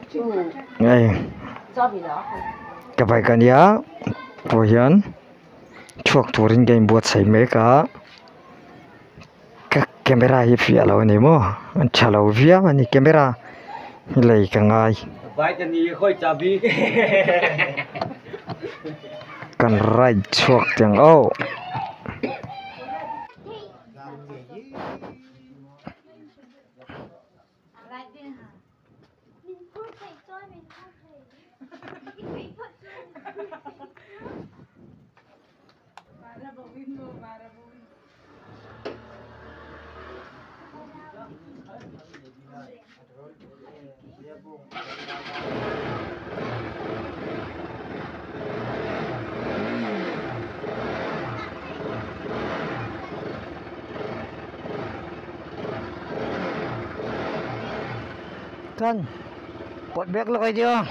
Hei ka bike a nia tawh hian chhuak turin ka inbuatsaih mek a ka camera hi fiah lo a ni maw a tha lo viau a ni camera hi lei ka ngai kan ride chhuak teng aw. Kan pawt bek lawk ai tia.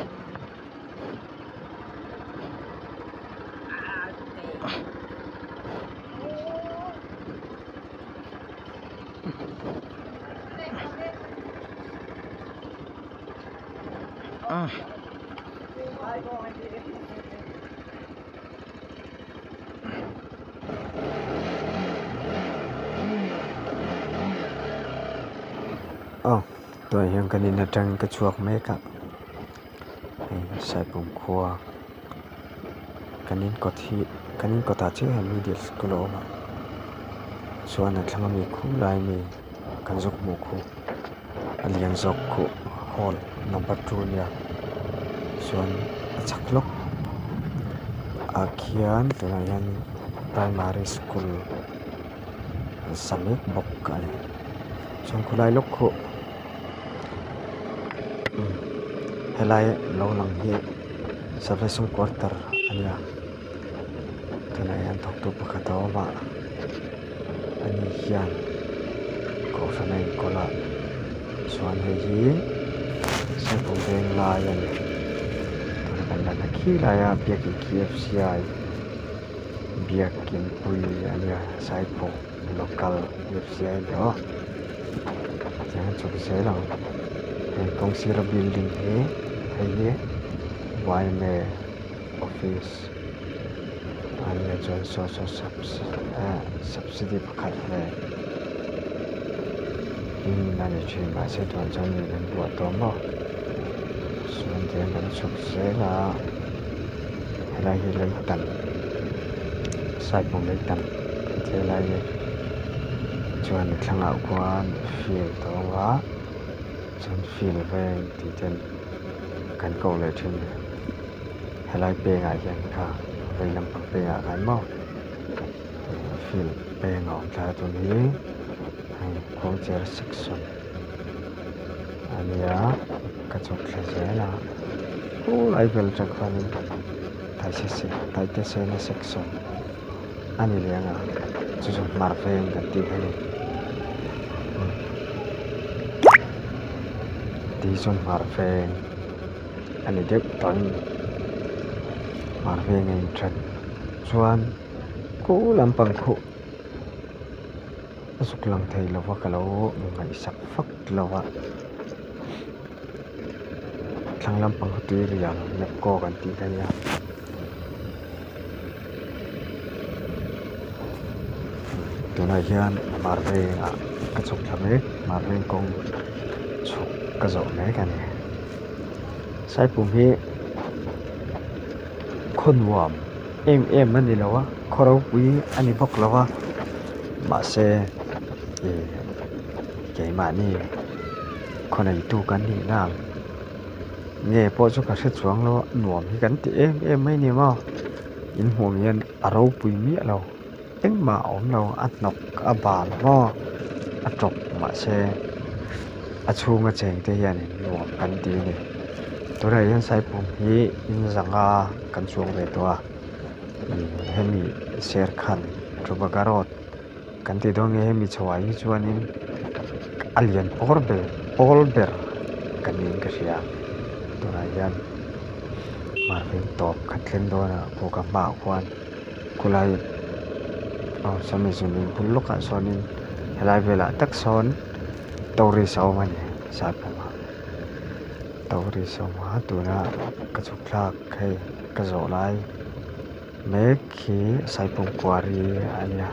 Aw tunah hian kan in atang ka chhuak mek a hei saipum khua kan in kawt hi kan in kawtah chiah hian middle school a awm a chuan a thlang ami khu lai ami kan zuk hmuh khu a lian zawk khuh hall number two ania chuan a chhak lawk ah khian tunah hian primary school an sa mek bawk a ni chuan khawlai lawk khuh helai lo lang hi servicing quarter a nia tunah hian thawktu pakhat a awm a ani hian kohhran a enkawl a chuan hei hi saipum veng lai a ni tuna kan lan na khi laia biakin KFCI biakin pui a nia saipum local KFCI a ni aw tiang chhuk zel ang hei kawng sira building hi hei hi yma office a nia chuan saw saw subsidy pakhat leh in a ni thin mahse tunah chuan in an buah tawh maw chuan tihian kan chhuk zel a helai hi leitan saipum leitan kan tih helai hi chuan a thlangah khuan field a awm a chuan field vel tih ten kan koh leh thin a ni. Helai pengah hian kha vei lampang pengah khan maw field peng a awm thlai a tun hi hei khuangcher section a nia ka chhuk thla zel a khulai vel atang khanin taitesena section a ni leh ang a chu chu hmar veng kan tih kha a ni tih chu hmar veng. A ni deuh tawhin hmar veng a inthen chuan khu lampang khuh a zuk lang thei lo va ka lo ngaihsak vak lo a thlang lampang kha tui rial nepco kan tih kha a nia. Tunah hian hmar vengah ka chhuk thla mek hmar veng kawng chhuk ka zawh mek a ni. Saipum hi khaw nuam em em a ni lo a khaw ropui a ni bawk lo a mahse ih keimahni khaw neitu kan nih na ang nge pawh chu ka hre chuang lo a nuam hi kan ti em em mai ni maw in hmuh ang hian a ropui miah lo engmah a awm lo a hnawk a bal maw a tawp mahse a chhunga cheng te hianin nuam kan ti a ni tunah hian saipum hi in zanga kan chuang ve tawh a ih hemi serkhan Tubaga road kan tih dawn nge hemi chhoah hi chuanin a lian pawr ber pawl ber ka niin ka hria tunah hian hmarveng tawp khat thleng dawn a pawh ka hmaah khuan khulai aw sawmi zun bul lawkah sawnin helai velah tak sawn tourist a awm a ni saiphungah. To ri sawma tuna ka chhuk thlak hei ka zawh lai mek hi Saipum quarry a nia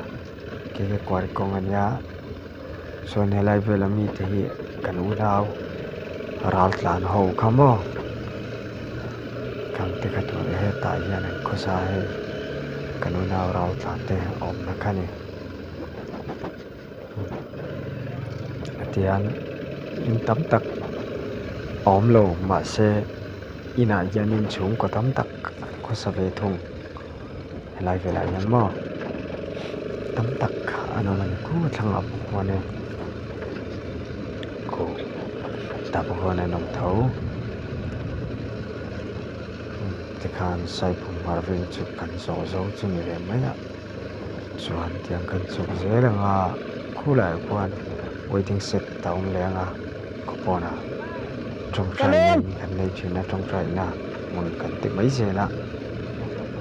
K K quarry kawng a nia chuan helai vela mite hi kan unau ral tlan ho kha maw kan te kha tur hetah hian an khawsa hei kan unau ral tlan te awmna kha a ni tian in tam tak a awm lo mahse inah hianin chhungkaw tam tak an khawsa ve thung helai velah hian maw tam tak an awm a ni khu thlangah pawh khuanin khu tah pawh khuan an awm tho tikhan Saipum hmar veng chu kan zawh zo chu ni ve mai a chuan tiang kan chhuk zel ang a khulaiah khuan waiting shed a awm leh ang a khaw pawnah tawngtaina in kan nei thin a tawngtaina hmun kan ti mai zel a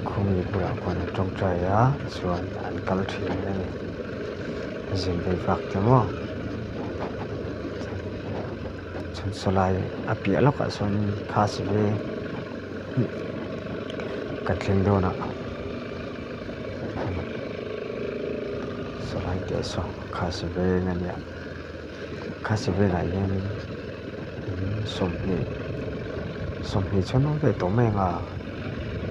khumi bulah khuan an tawngtai a chuan an kal thin a ni zin vei vak te maw chhun sawlai a piah lawkah sawn khasi veng kan thleng dawn a sawlai te saw khasi veng a nia khasi vengah hianin in sawmhnih sawmhnih chuan awm ve tawh mai ang a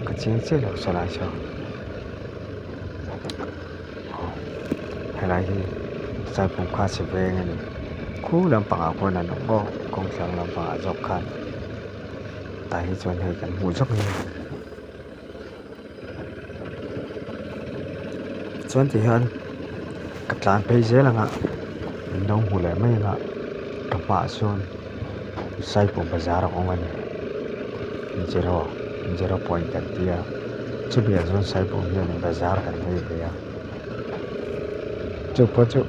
ka chiang chiah lo sawlai saw aw helai hi Saipum khasi veng a ni khu lampangah khuan an awm aw kawngthlang lampangah zawk khan tah hi chuan hei kan hmuh zawk mai a chuan ti hian ka tlan phei zel ang a min lo hmu leh mai ang a ka hmaah sawn Saipum bazar a awm a ni zero zero point kan tia chumi ah chuan Saipum hianin bazar kan nei ve a chu pawh chu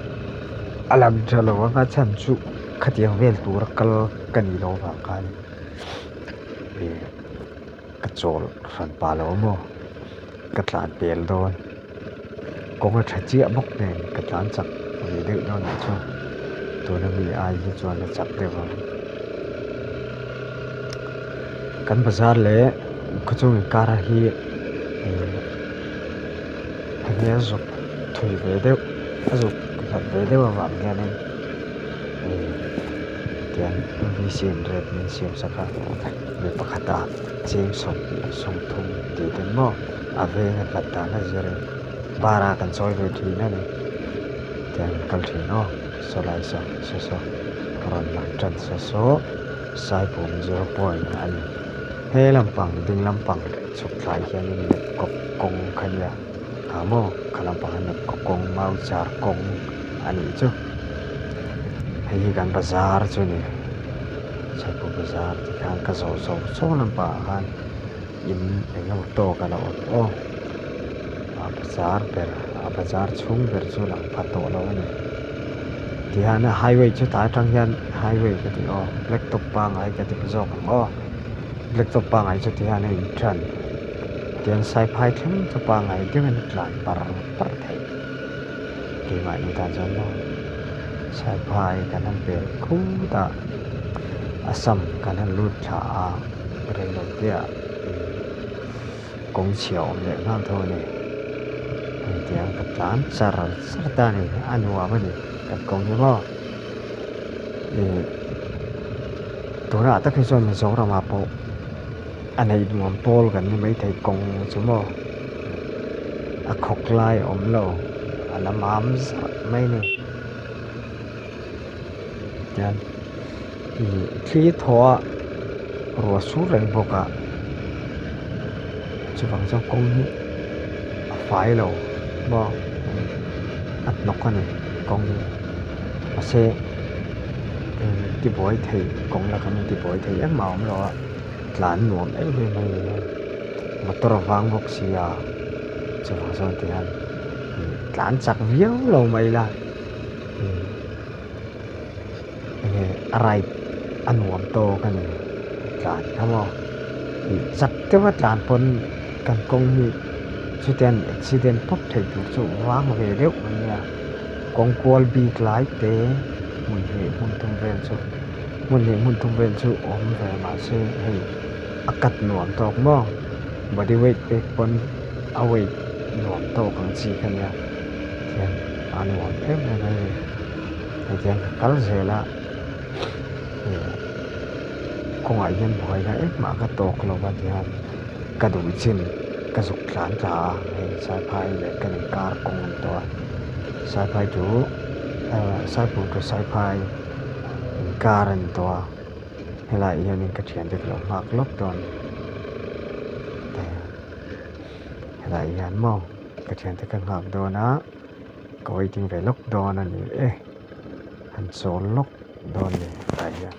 a lang tha lo ang a chhan chu khatiang vel tura kal ka nih loh avang khan ih ka chawl hran pah lo maw ka tlan pel dawn kawng a tha chiah bawk nen ka tlan chak ve deuh dawn ah chuan tuna mi ai hi chuan a chak deuh ang kan bazar leh khawchhung inkar hi ih heng hi a zuk thui ve deuh a zuk hlat ve deuh avang hianin ih tiang V C in rate min siam sak a mi pakhata cheng sawmhnih sawmthum tih te maw a veng a hlat dan a zir in bar ah kan chawi ve thin a ni tiang kal thin aw sawlai saw saw saw rawn lang tan saw saw Saipum zero point a ni he lampang ding lampang chhuk thlai hianin nepkawp kawng kha nia ha maw kha lampang hi nepkawp kawng mau char kawng a nih chu hei hi kan bazar chu a ni Saipum bazar ti khan ka zawh zawh zawh lampangah khan in eng emaw tawk a lo awm aw a bazar ber a bazar chhung ber chu a lang pha tawh lo a ni tihian highway chu tah atang hian highway ka ti aw black top pangngai ka ti zawk ang aw black top pangngai chu tihian a in tan tihian saiphai thleng chu pangngai deuhin a tlan par par theih keimahni tan chuan maw saiphai kan han pel khut a Assam kan han lut thla a reilo te ah kawng chhia awm leh nghal tho a ni hei tiang ka tlan char char ta a ni a nuam a ni kan kawng hi maw ih tunah tak hi chuan Mizoram ah pawh a neih nuam pawl kan ni maithei kawng chu maw a khawk lai a awm lo a la mam zarh mai a ni tian ih thli thaw a ruah sur reng bawk a chuvang chuan kawng hi a fai lo maw a hnawk a ni kawng hi mahse min tibuai thei kawng lakah min tibuai thei engmah a awm lo a tlan nuam em em mai a ni a motor a vang bawk si a chuvang chuan tihian ih tlan chak viau lo mai ila ih enge a ride a nuam tawk a ni tlan kha maw ih chak deuha tlan pawn kan kawng hi chutiang accident pawp theih tur chu vang ve deuh mai nia kawng kual bik lai te hmun hnih hmun thum vel chu. Hmun hnih hmun thum vel chu awm ve mahse hei a cut nuam tawk maw body weight pek pawn a weight nuam tawk ang chi kha nia tihian a nuam em em a ni hei tihian ka kal zel a ih kawngah hian buaina engmah ka tawk lo va tihian ka duh chin ka zuk tlan tla a hei saiphai leh kan inkar kawng a ni tawh a saiphai chu saipur chu saiphai. Inkar a ni tawh a helaiah hianin ka thiante ka lo nghak lawk dawn helaiah hian maw ka thiante ka nghak dawn a ka waiting ve lawk dawn a ni e han chawl lawk dawn a ni helaiah hian.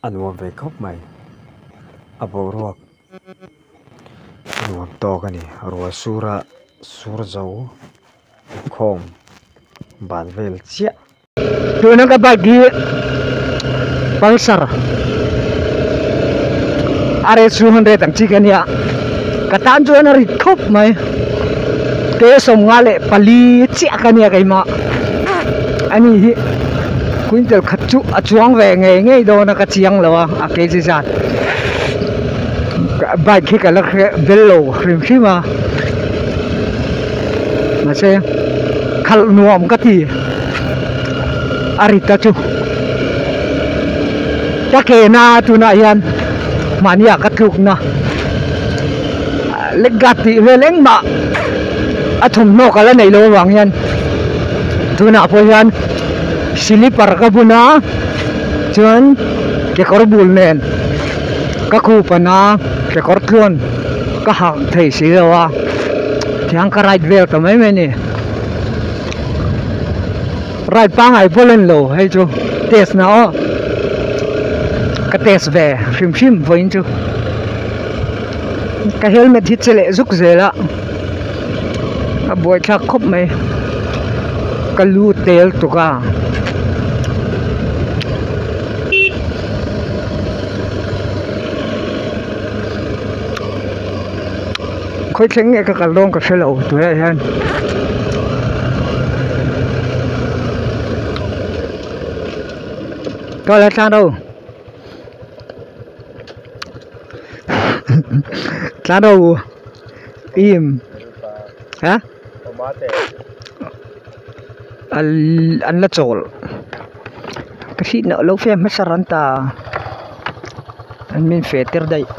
A nuam ve khawp mai a boruak a nuam tawk a ni ruah sura sur zo khawm ban vel chiah. Tuna ka bike hi Pulsar RS 200 ang chi ka nia ka tan chuan a rit khawp mai ke 54 chiah ka nia keimah ani hi quintal khat chu a chuang ve ngei ngei dawn a ka chiang lo a a kg zat bike hi ka la bel lo hrim hrim a mahse khalh nuam ka ti a rit a chu ka ke na tunah hian mahni ah ka tluk na leg guard tih vel engmah a thawmhnaw ka la neih loh avang hian tunah pawh hian slipper ka bun a chuan kekawr bul nen ka khup a na kekawr tluan ka hak thei si lo a tiang ka ride vel ta mai mai a ni ride pangngai pawh la ni lo hei chu test na aw ka test ve hrim hrim vawiin chu ka helmet hi che leh zuk zel a a buaithlak khawp mai ka lu tel tuk a. Khawi thleng nge ka kal dawn ka hre lo tunah hian Ka la tlang ro tlang ro im ha an la chawl ka hriat loh lo fe hmasa ran ta an min fe tir daih.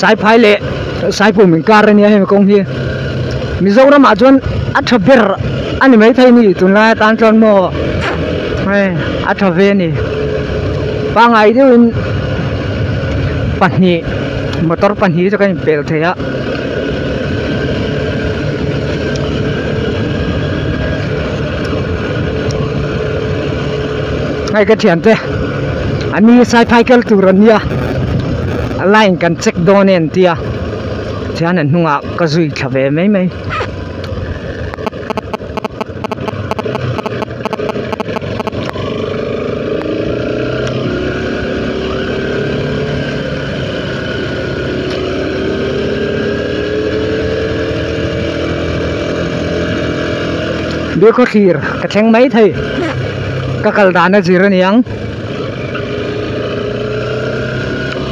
Saiphai leh Saipum inkar a nia hemi kawng hi Mizoram ah chuan a tha ber a ni maithei a ni tunlai atan chuan maw hei a tha ve a ni pangngai deuhin pahnih motor pahnih chu kan inpel thei a. Hei ka thiante an ni saiphai kal tur an nia a line kan check dawn e an tia tihian an hnungah ka zui thla ve mai mai. Bilkhawthlir ka thleng mai thei ka kal dan a zir a niang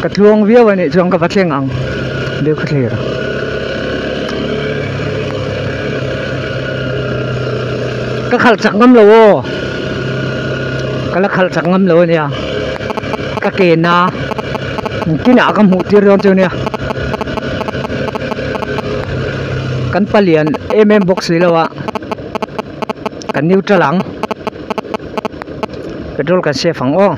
ka tluang viau a nih chuan ka va thleng ang Bilkhawthlir. Ka khalh chak ngam lo aw ka la khalh chak ngam lo a nia ka ke na kinah ka hmuh tir dawn chu nia kan palian em em bawk si lo a kan neutral ang petrol kan save ang aw.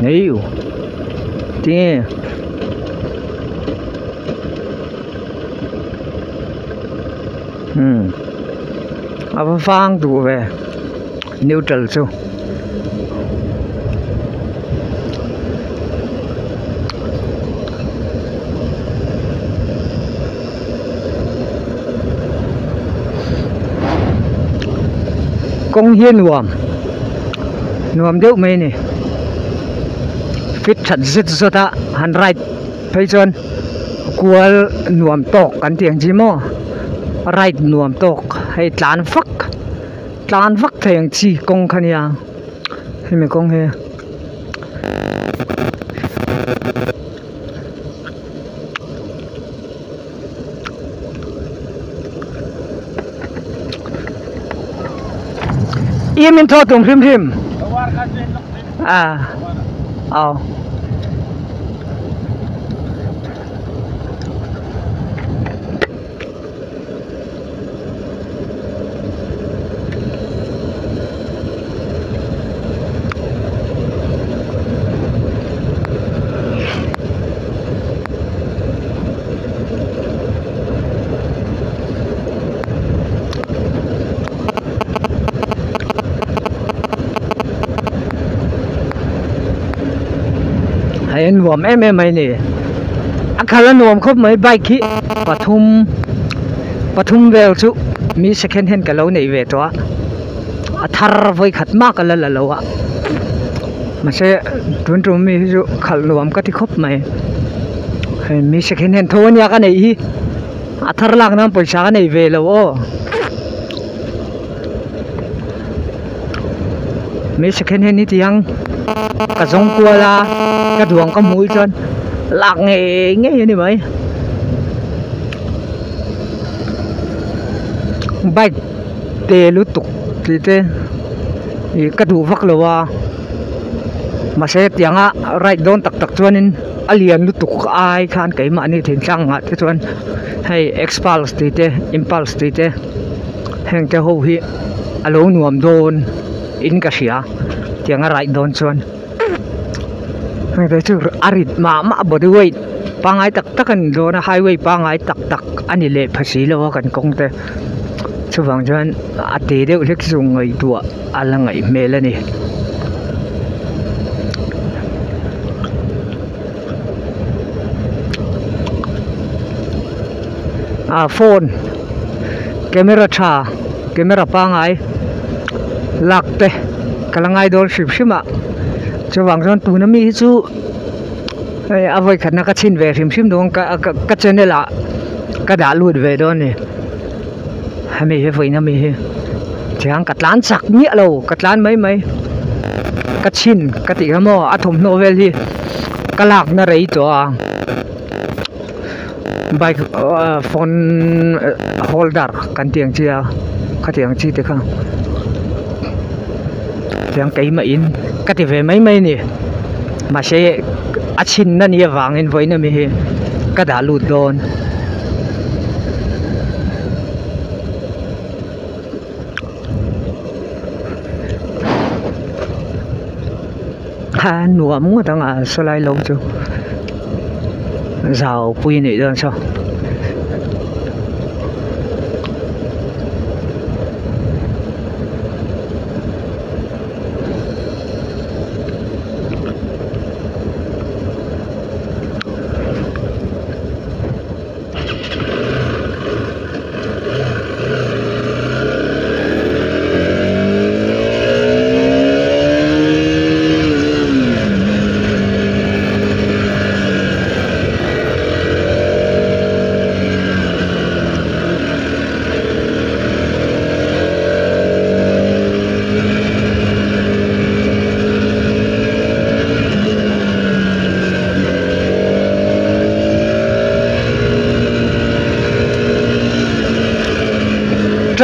Neiu tinge umm a va vang duh ve neutral chu. Kawng hi a nuam nuam deuh mai a ni fit that zet zawt a han ride phei chuan kual nuam tawk kan tih ang chi maw ride nuam tawk hei tlan vak tlan vak thei ang chi kawng kha nia hemi kawng hi. Im in thaw tum hrim hrim à aw Hei a nuam em em mai a ni a khalh a nuam khawp mai bike hi pathum pathum vel chu mi second hand ka lo neih ve tawh a a thar vawi khat mah ka la la lo a mahse tun tum mi hi chu khalh nuam ka ti khawp mai hei mi second hand tho ania ka neih hi a thar lak nan pawisa ka nei ve lo aw mi second hand hi tiang ka zawng kual a ka duang ka hmuh hi chuan lak ngei ngei a ni mai bike te lutuk tih te ih ka duh vak lo a mahse tianga ride dawn tak tak chuanin a lian lutuk ai khan keimahni thingtlang ah te chuan hei xpulse tih te impulse tih te heng te ho hi a lo nuam dawn in ka hria tianga ride dawn chuan heng te chu a rit mah mah body weight pangngai tak tak a ni dawn a highway pangngai tak tak a ni leh pha si lo a kan kawng te chuvang chuan a te deuh hlek chu ngaihtuah a la ngaih hmel a ni. Ah phone camera tha camera pangngai lak te ka la ngai dawn hrim hrim a chuvang chuan tuna mi hi chu hei a vawi khatna ka chhin ve hrim hrim dawn ka ka channel ah ka dah lut ve dawn a ni hemi hi vawiin ami hi tiang ka tlan chak miah lo ka tlan mai mai ka chhin ka tih kha maw a thawmhnaw vel hi ka lakna rei tawh a. Bike phone holder kan tih ang chi a khatiang ang chi te kha tiang keimah in ka ti ve mai mai a ni mahse a chhinna ni avangin vawiin ami hi ka dah lut dawn. A nuam ngawt ang a sawlai lo chu zau pui anih dawn saw.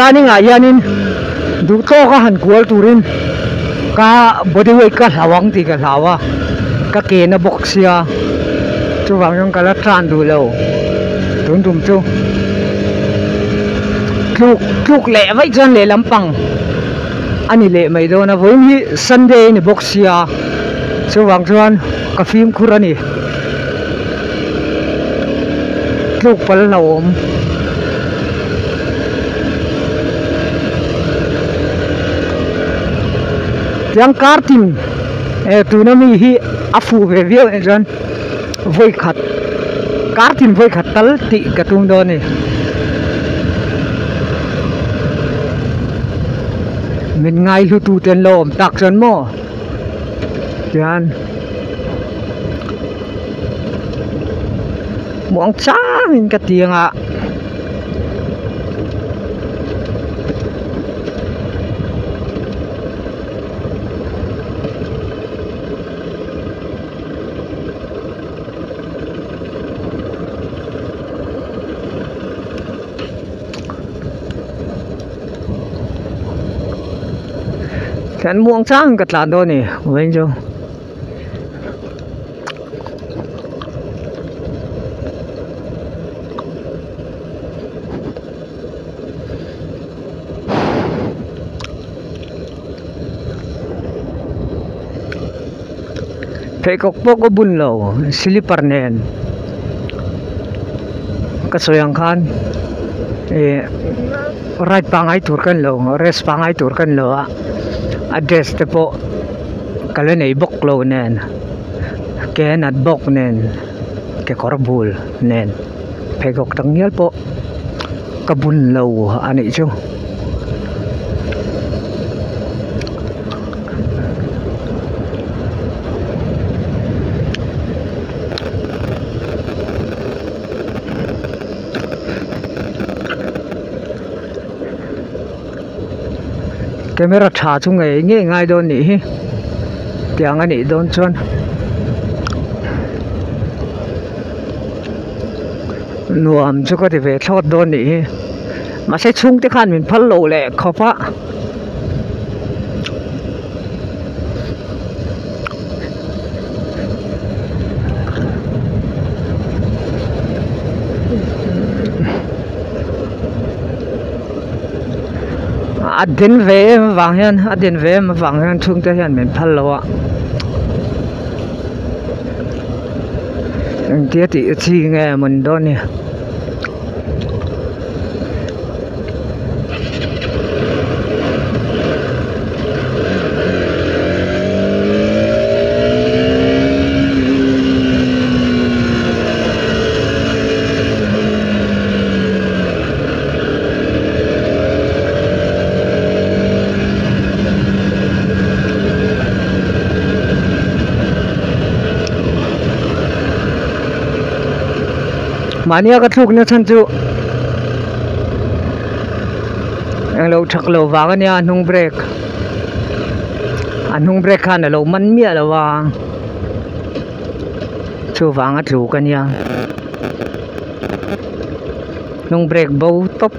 Turning ah hianin duh tawk a han kual turin ka body weight ka hlau ang tih ka hlau a ka ke na bawk sia chuvang chuan ka la tan duh lo tun tum chu tluk tluk leh vaih chuan lehlam pang a ni leh mai dawn a vawiin hi sunday a ni bawk sia. Chuvang chuan ka fimkhur a ni. Tluk pal hlauhawm. Tiang kar tin eh tuna mi hi a fuh ve viau anih chuan vawi khat kar tin vawi khat tal tih ka tum dawn a ni. Min ngaihlu tute an lo awm tak chuan maw tihian muang changin ka ti ang a. Kan muang chang ka tlan dawn a ni vawiin chu. Pheikhawk pawh ka bun lo slipper nen ka sawi ang khan ih ride pangai tur ka ni lo race pangai tur ka ni lo a a dress te pawh ka la nei bawk lo nen ke a nat bawk nen kekawr bul nen pheikhawk tak ngial pawh ka bun lo a nih chu. Camera tha chu ngei ngei ngai dawn nih hi tiang a nih dawn chuan nuam chu ka ti ve thlawt dawn nih hi mahse chhungte khan min phal loh leh khawp a. A den ve em avang hian a den ve em avang hian chhungte hian min phal lo a engtia tih chi nge mawn dawn ni. Mahnia ka thlukna chhan chu englo thak lo vang ania a hnung brake a hnung brake khan alo man miah lo a chuvang a tluk ania hnung brake bo tawp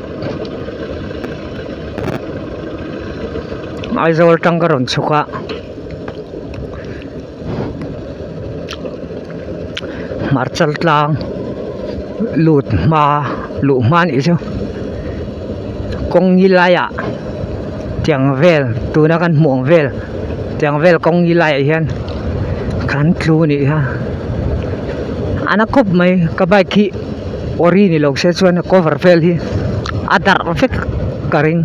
Aizawl tang ka rawn chhuk a. Hmarchal tlang lut hma luh hma anih chu kawng ni laiah tiang vel tuna kan hmuh ang vel tiang vel kawng ni laiah hian kan tlu anih kha a na khawp mai ka bike hi ori ni lo se chuan a cover vel hi a darh vek ka ring.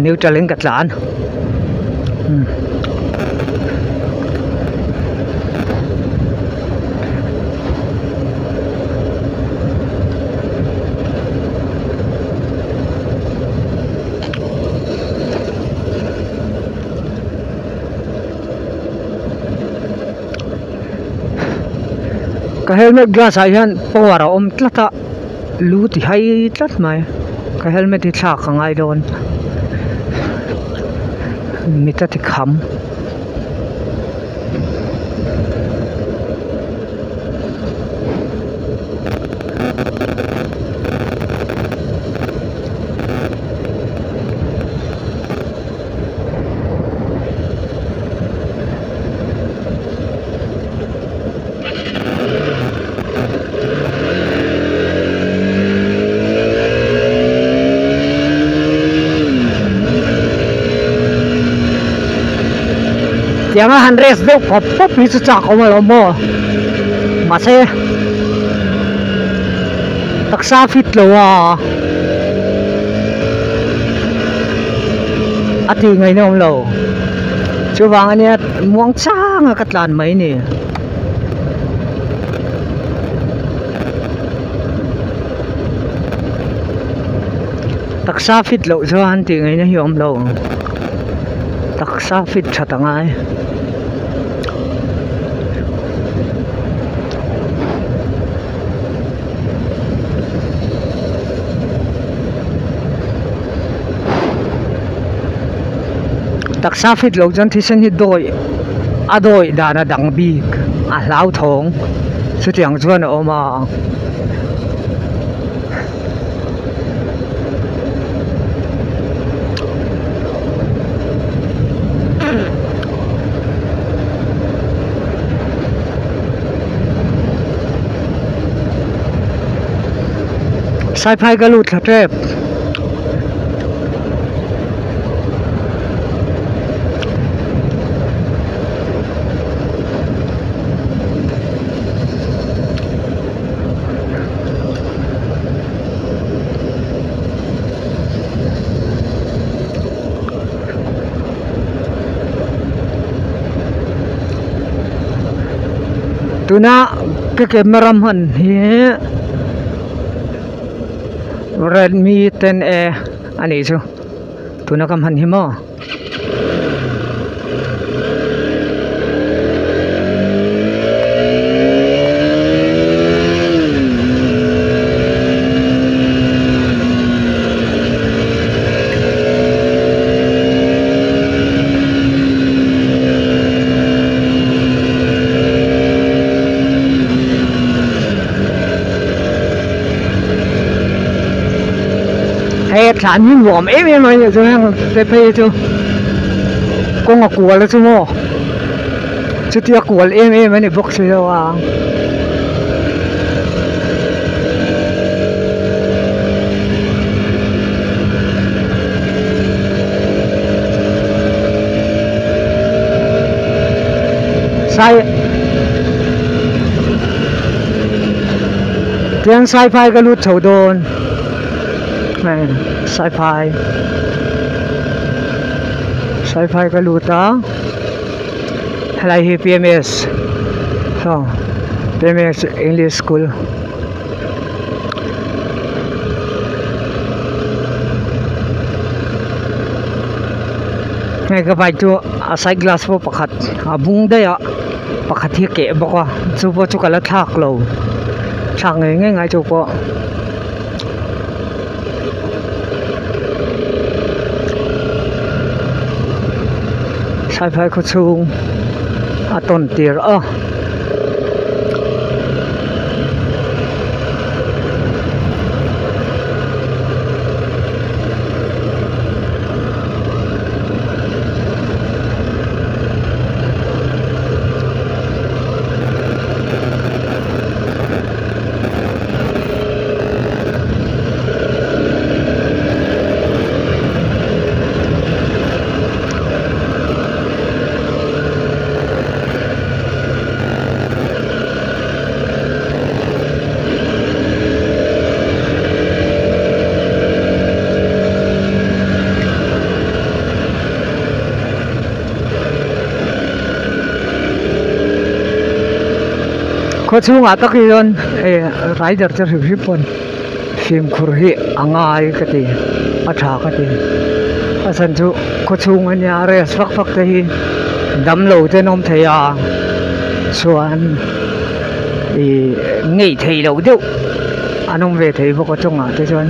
Neutral in ka tlan. Ka helmet glass ah hian power a awm tlat a lu ti hai tlat mai ka helmet hi thlak a ngai dawn mit a ti kham. Tianga han rest deuh pawp pawp hi chu chak awm alawm maw mahse taksa fit lo a a tih ngaihna awm lo chuvang ania muang chang a ka tlan mai ni. Taksa fit loh chuan tih ngaihna hi a awm lo taksa fit that a ngai. Taksa fit loh chuan thisen hi dawi a dawi dan a dang bik a hlauthawng chutiang chuan a awm a. Saiphai ka lut thla tep. Tuna ka camera hman hi Redmi 10A a nih chu tuna ka hman hi maw. Hei a thlan hi nuam em em a nih chu heng te phei hi chu kawng a kual a chu maw chutia kual em em a ni bawk si lo a. Sai tiang saiphai ka lut chho dawn saiphai saiphai ka lut a helai hi P_M_S saw P_M_S english school. Hei ka bike chu a side glass pawh pakhat a bung daih a pakhat hi a keh bawk a chu pawh chu ka la thlak lo thlak ngei ngei ngai chu pawh. Saiphai khaw chhung a tawn tir a. Khaw chhungah tak hi chuan hei rider te hrim hrim pawn fimkhur hi a ngai ka ti a tha ka ti a chhan chu khaw chhung a nia rest vak vak te hi damlo te an awm thei a chuan ih ngeih theih loh deuh an awm ve thei bawk a chungah te chuan.